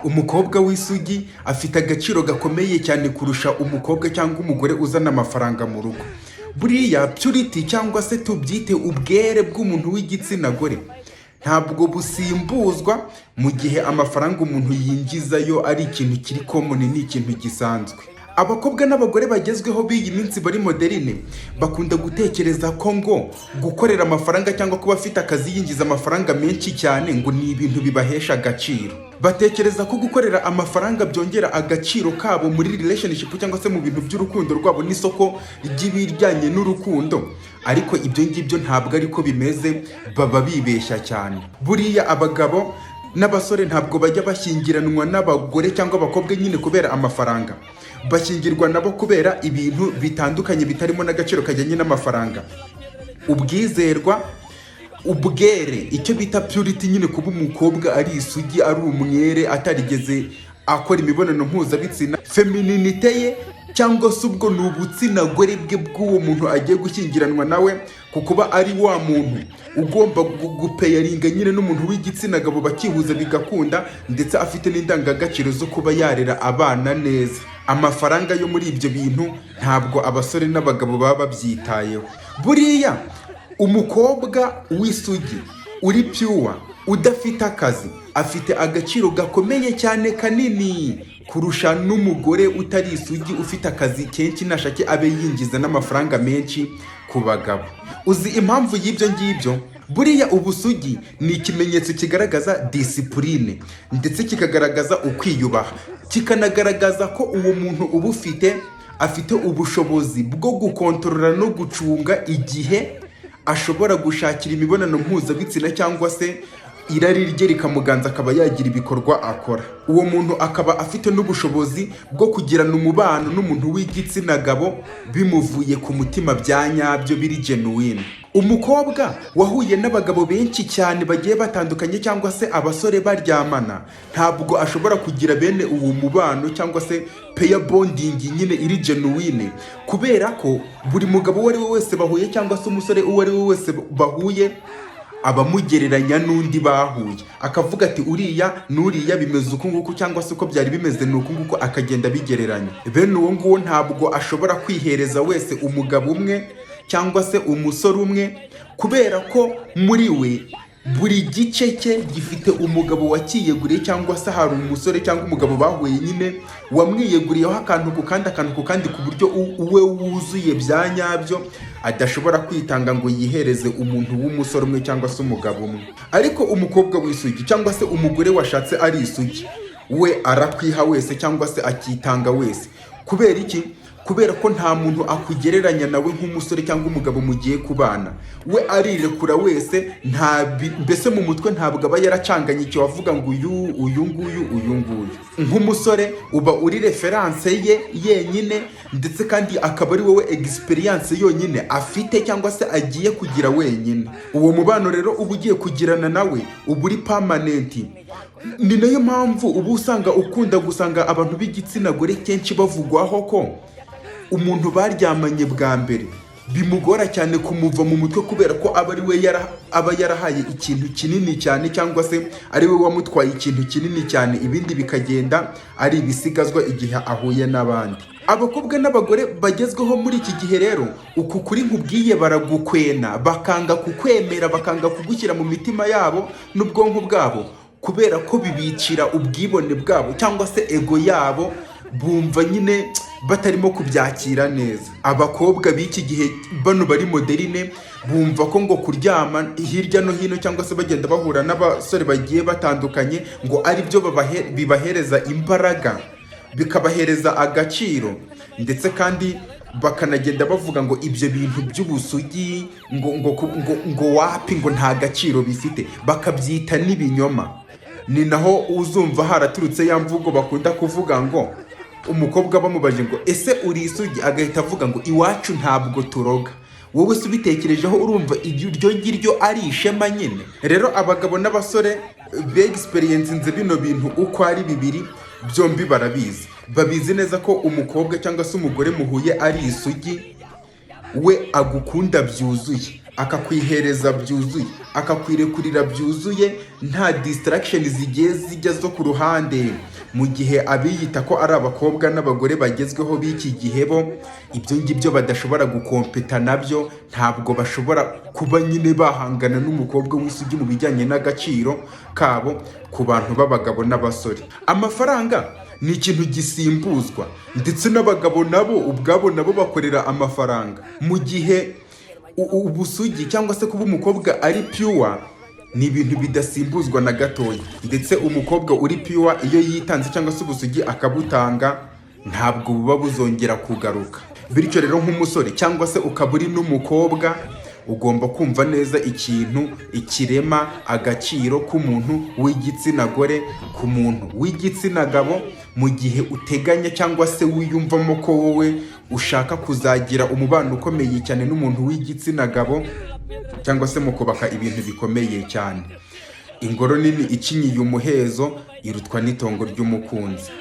Umukobwa w'isugi afite agaciro gakomeye cyane kurusha umukobwa cyangwa umugore uzana amafaranga mu rugo. Buriya purity, cyangwa se tubyite ubwere bw'umuntu w'igitsina gore, ntabwo busimbuzwa mu gihe amafaranga umuntu yinjizayo ari ikintu kiri common, ni ikintu gisanzwe. Abakobwa n'abagore bagezweho b'iyi minsi bari moderne bakunda gutekereza ko ngo gukorera amafaranga cyangwa kuba afite akazi yinjiza amafaranga menshi cyane ngo ni ibintu bibahesha agaciro. Batekereza ko gukorera amafaranga byongera agaciro kabo muri relationship cyangwa se mu bintu by'urukundo rwabo n'isoko ry'ibijyanye n'urukundo, ariko ibyo ngibyo ntabwo ariko bimeze, baba bibeshya cyane. Buriya abagabo n'abasore ntabwo bajya bashyingiranwa n'abagore cyangwa abakobwa nyine kubera amafaranga. Bashyingirwa nabo kubera ibintu bitandukanye bitarimo n'agaciro kajyanye n'amafaranga: ubwizerwa, ubwere, icyo bita purity nyine, kuba umukobwa ari isugi, ari umwere, atarigeze akora imibonano mpuzabitsina, féminité ye, cyangwa se ubwo ni ubutsina gore bwe bw'uwo muntu agiye gushyingiranwa nawe, ku kuba ari wa muntu ugomba gupairinga nyine n'umuntu w'igitsina gabo bakihuza bigakunda, ndetse afite n'indangagaciro zo kuba yarera abana neza. Amafaranga yo muri ibyo bintu ntabwo abasore n'abagabo baba babyitayeho. Buriya umukobwa w'isugi uri pure udafite akazi afite agaciro gakomeye cyane kanini kurusha n'umugore utari isugi ufite akazi kenshi, nashake abe yinjiza n'amafaranga menshi ku bagabo. Uzi impamvu y'ibyo ngibyo? Buriya ubusugi ni ikimenyetso kigaragaza discipline, ndetse kikagaragaza ukwiyubaha, kikanagaragaza ko uwo muntu uba ufite afite ubushobozi bwo gukontorora no gucunga igihe ashobora gushakira imibonano mpuzabitsina, cyangwa se irari rye rikamuganza akaba yagira ibikorwa akora. Uwo muntu akaba afite n'ubushobozi bwo kugirana umubano n'umuntu w'igitsina gabo bimuvuye ku mutima bya nyabyo, biri genuine. Umukobwa wahuye n'abagabo benshi cyane bagiye batandukanye cyangwa se abasore baryamana ntabwo ashobora kugira bene uwo mubano cyangwa se pair bonding nyine iri genuine, kubera ko buri mugabo uwo ari we wese bahuye cyangwa se umusore uwo ari we wese bahuye abamugereranya n'undi bahuye, akavuga ati: "Uriya n'uriya bimeze uku nguku, cyangwa se uko byari bimeze ni uku nguku", akagenda abigereranya. Bene uwo nguwo ntabwo ashobora kwihereza wese umugabo umwe cyangwa se umusore umwe, kubera ko muri we buri gice cye gifite umugabo wakiyeguriye, cyangwa se hari umusore cyangwa umugabo bahuye nyine wamwiyeguriyeho akantu ku kandi, akantu ku kandi, ku buryo uwe wuzuye bya nyabyo, adashobora kwitanga ngo yihereze umuntu w'umusore umwe cyangwa se umugabo umwe. Ariko umukobwa w'isugi cyangwa se umugore washatse ari isugi we arakwiha wese cyangwa se akitanga wese. Kubera iki? Kubera ko nta muntu akugereranya nawe nk'umusore cyangwa umugabo mugiye kubana. We arirekura wese, nta mbese mu mutwe ntabwo aba yaracanganye icyo wavuga ngo uyu, uyu nguyu, uyu nguyu. Nk'umusore uba uri référence ye yenyine, ndetse kandi akaba ari wowe experience yonyine afite cyangwa se agiye kugira wenyine. Uwo mubano rero uba ugiye kugirana nawe uba uri permanent. Ni nayo mpamvu uba usanga ukunda gusanga abantu b'igitsina gore kenshi bavugwaho ko umuntu baryamanye bwa mbere bimugora cyane kumuva mu mutwe, kubera ko aba ari we aba yarahaye ikintu kinini cyane, cyangwa se ari we wamutwaye ikintu kinini cyane, ibindi bikagenda ari ibisigazwa igihe ahuye n'abandi. Abakobwa n'abagore bagezweho muri iki gihe rero, uku kuri nkubwiye baragukwena, bakanga kukwemera, bakanga kugushyira mu mitima yabo n'ubwonko bwabo, kubera ko bibicira ubwibone bwabo cyangwa se ego yabo. Bumva nyine batarimo kubyakira neza. Abakobwa b'iki gihe bano bari moderne bumva ko ngo kuryama hirya no hino cyangwa se bagenda bahura n'abasore bagiye batandukanye ngo ari byo bibahereza imbaraga, bikabahereza agaciro, ndetse kandi bakanagenda bavuga ngo ibyo bintu by'ubusugi ngo wapi, ngo nta gaciro bifite, bakabyita n'ibinyoma. Ni naho uzumva haraturutse ya mvugo bakunda kuvuga ngo umukobwa bamubaje ngo: "Ese uri isugi?" agahita avuga ngo: "Iwacu ntabwo turoga." Wowe se ubitekerejeho, urumva iryo ngiryo ari ishema nyine? Rero abagabo n'abasore bexperiencinze bino bintu uko ari bibiri byombi barabizi, babizi neza ko umukobwa cyangwa se umugore muhuye ari isugi we agukunda byuzuye, akakwihereza byuzuye, akakwirekurira byuzuye, nta distraction zigiye zijya zo ku ruhande. Mu gihe abiyita ko ari abakobwa n'abagore bagezweho b'iki gihe bo ibyo ngibyo badashobora gukompeta nabyo, ntabwo bashobora kuba nyine bahangana n'umukobwa w'isugi mu bijyanye n'agaciro kabo ku bantu b'abagabo n'abasore. Amafaranga ni ikintu gisimbuzwa, ndetse n'abagabo nabo ubwabo nabo bakorera amafaranga, mu gihe ubusugi cyangwa se kuba umukobwa ari pure ni ibintu bidasimbuzwa na gatoya. Ndetse umukobwa uri pure iyo yitanze cyangwa se ubusugi akabutanga, ntabwo buba buzongera kugaruka. Bityo rero, nk'umusore cyangwa se ukaba uri n'umukobwa, ugomba kumva neza ikintu ikirema agaciro k'umuntu w'igitsina gore ku muntu w'igitsina gabo, mu gihe uteganya cyangwa se wiyumvamo ko wowe ushaka kuzagira umubano ukomeye cyane n'umuntu w'igitsina gabo, cyangwa se mu kubaka ibintu bikomeye cyane. Ingoro nini ikinyiye umuhezo irutwa n'itongo ry'umukunzi.